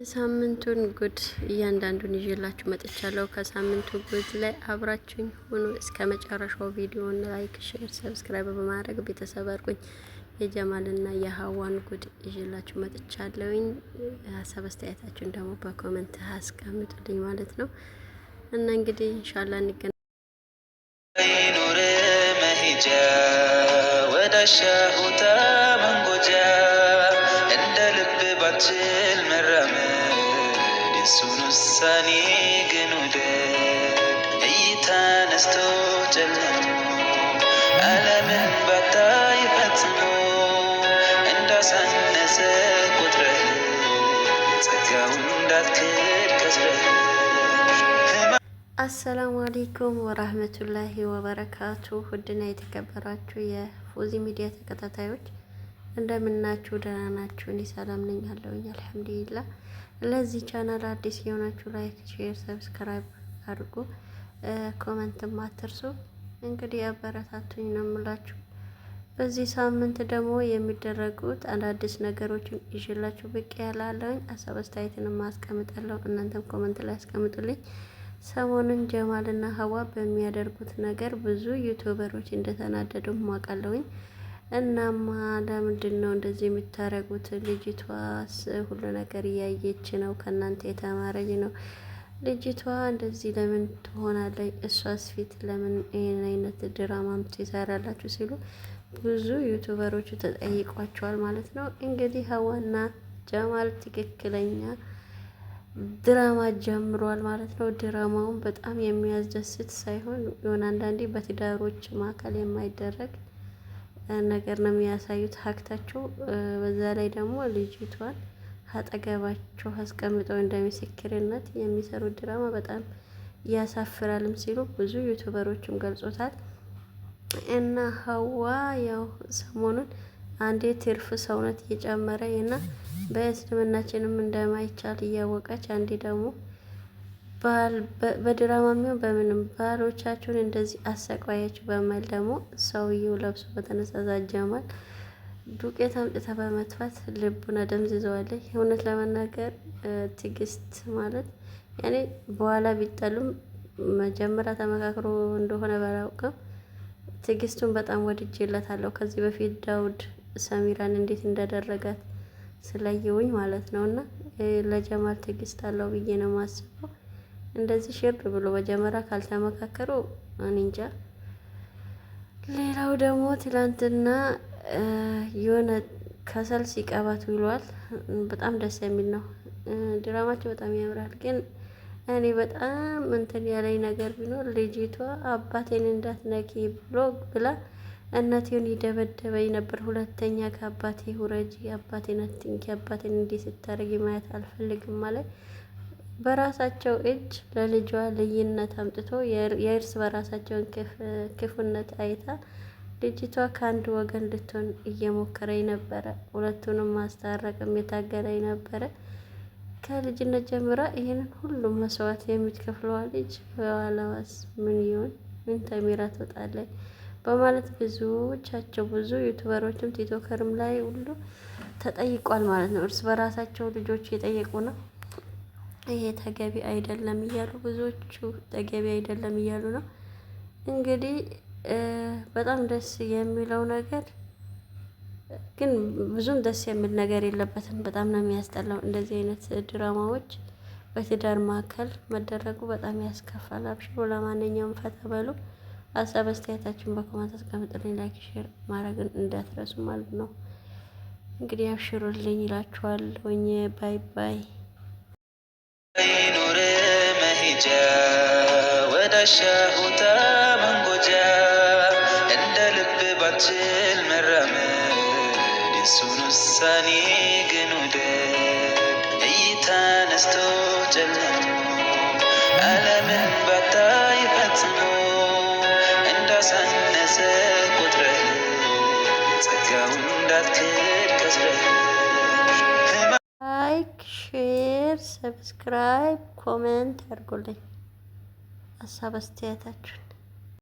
የሳምንቱን ጉድ እያንዳንዱን ይዤላችሁ መጥቻለሁ። ከሳምንቱ ጉድ ላይ አብራችሁኝ ሁኑ እስከ መጨረሻው። ቪዲዮን like፣ share፣ subscribe በማድረግ ቤተሰብ አድርጉኝ። የጀማልና የሀዋን ጉድ ይዤላችሁ መጥቻለሁኝ። ሀሳብ አስተያየታችሁን ደግሞ በ comment አስቀምጡልኝ ማለት ነው እና እንግዲህ ኢንሻአላህ እንገናኝ። ይኑር መሄጃ ወዳሻ ቦታ መንጎጃ እንደ ልብ ባችል መራመድ የሱን ውሳኔ ግን ውደድ እይታ ነስቶ ጨለሞ ዓለምን ባታይ ፈጽሞ እንዳሳነሰ ቆጥረህ ጸጋውን እንዳትክድ ከስረህ። አሰላሙ አሌይኩም ወራህመቱላሂ ወበረካቱ። ውድና የተከበራችሁ የፎዚ ሚዲያ ተከታታዮች እንደምናችሁ፣ ደህና ናችሁ? እኔ ሰላም ነኝ አለሁኝ አልሐምዱሊላህ። ለዚህ ቻናል አዲስ የሆናችሁ like፣ share፣ subscribe አድርጉ፣ comment ም አትርሱ። እንግዲህ አበረታቱኝ ነው የምላችሁ። በዚህ ሳምንት ደግሞ የሚደረጉት አዳዲስ ነገሮችን ይዤላችሁ ብቅ ያላለሁኝ ሀሳብ አስተያየትንም አስቀምጣለሁ። እናንተም comment ላይ አስቀምጡልኝ። ሰሞኑን ጀማልና ሀዋ በሚያደርጉት ነገር ብዙ ዩቱበሮች እንደተናደዱ ማውቃለሁኝ። እናማ ለምንድን ነው እንደዚህ የምታረጉት? ልጅቷስ ሁሉ ነገር እያየች ነው፣ ከእናንተ የተማረች ነው። ልጅቷ እንደዚህ ለምን ትሆናለች? እሷስ ፊት ለምን ይህን አይነት ድራማም ትሰራላችሁ? ሲሉ ብዙ ዩቱበሮቹ ተጠይቋቸዋል ማለት ነው። እንግዲህ ሀዋና ጀማል ትክክለኛ ድራማ ጀምሯል ማለት ነው። ድራማውን በጣም የሚያስደስት ሳይሆን የሆነ አንዳንዴ በትዳሮች መካከል የማይደረግ ነገር ነው የሚያሳዩት ሀክታቸው። በዛ ላይ ደግሞ ልጅቷን አጠገባቸው አስቀምጠው እንደ ምስክርነት የሚሰሩት ድራማ በጣም ያሳፍራልም ሲሉ ብዙ ዩቱበሮችም ገልጾታል። እና ሀዋ ያው ሰሞኑን አንዴ ትርፍ ሰውነት እየጨመረ እና በእስልምናችንም እንደማይቻል እያወቀች አንዴ ደግሞ በድራማ የሚሆን በምንም ባሎቻችሁን እንደዚህ አሰቃያችሁ በማል ደግሞ ሰውየው ለብሶ በተነሳሳ ጀማል ዱቄት አምጥታ በመትፋት ልቡን አደንዝዘዋለች። እውነት ለመናገር ትዕግስት ማለት ያኔ በኋላ ቢጠሉም መጀመሪያ ተመካክሮ እንደሆነ ባላውቅም ትዕግስቱን በጣም ወድጄለታለሁ። ከዚህ በፊት ዳውድ ሰሚራን እንዴት እንዳደረጋት ስላየውኝ ማለት ነው። እና ለጀማል ትዕግስት አለው ብዬ ነው የማስበው። እንደዚህ ሽር ብሎ መጀመሪያ ካልተመካከሩ እኔ እንጃ። ሌላው ደግሞ ትላንትና የሆነ ከሰል ሲቀባት ውሏል። በጣም ደስ የሚል ነው። ድራማቸው በጣም ያምራል። ግን እኔ በጣም እንትን ያለኝ ነገር ቢኖር ልጅቷ አባቴን እንዳትነኪ ብሎ ብላ እናቴን ይደበደበኝ ነበር። ሁለተኛ ከአባቴ ውረጂ፣ አባቴን አትንኪ፣ አባቴን እንዲህ ስታደርጊ ማየት አልፈልግም ማለት በራሳቸው እጅ ለልጇ ልዩነት አምጥቶ የእርስ በራሳቸውን ክፉነት አይታ ልጅቷ ከአንድ ወገን ልትሆን እየሞከረኝ ነበረ። ሁለቱንም ማስታረቅም የታገለኝ ነበረ። ከልጅነት ጀምራ ይህንን ሁሉ መስዋዕት የምትከፍለዋ ልጅ በኋላዋስ ምን ይሆን? ምን ተሚራ ትወጣለች? በማለት ብዙዎቻቸው ብዙ ዩቱበሮችም ቲክቶከርም ላይ ሁሉ ተጠይቋል ማለት ነው። እርስ በራሳቸው ልጆች እየጠየቁ ነው። ይሄ ተገቢ አይደለም እያሉ ብዙዎቹ ተገቢ አይደለም እያሉ ነው። እንግዲህ በጣም ደስ የሚለው ነገር ግን ብዙም ደስ የሚል ነገር የለበትም። በጣም ነው የሚያስጠላው። እንደዚህ አይነት ድራማዎች በትዳር መካከል መደረጉ በጣም ያስከፋል። አብሽሮ ለማንኛውም ፈታ በሉ። ሀሳብ አስተያየታችሁን በ comment አስቀምጡልኝ። like share ማድረግን እንዳትረሱ ማለት ነው። እንግዲህ አብሽሩልኝ ይላችኋል። Bye bye። ይኑር መሄጃ ወዳሻ ቦታ መንጎጃ እንደ ልብ ባችል መራመድ የሱን ውሳኔ ግን ውደድ እይታ ነስቶ ጨለሞ ዓለምን ባታይ ፈጽሞ እንዳሳነሰ ቆጥረህ ጸጋውን እንዳትክድ ከስረህ። Like፣ share፣ subscribe፣ comment አድርጉልኝ ሀሳብ አስተያየታችሁን።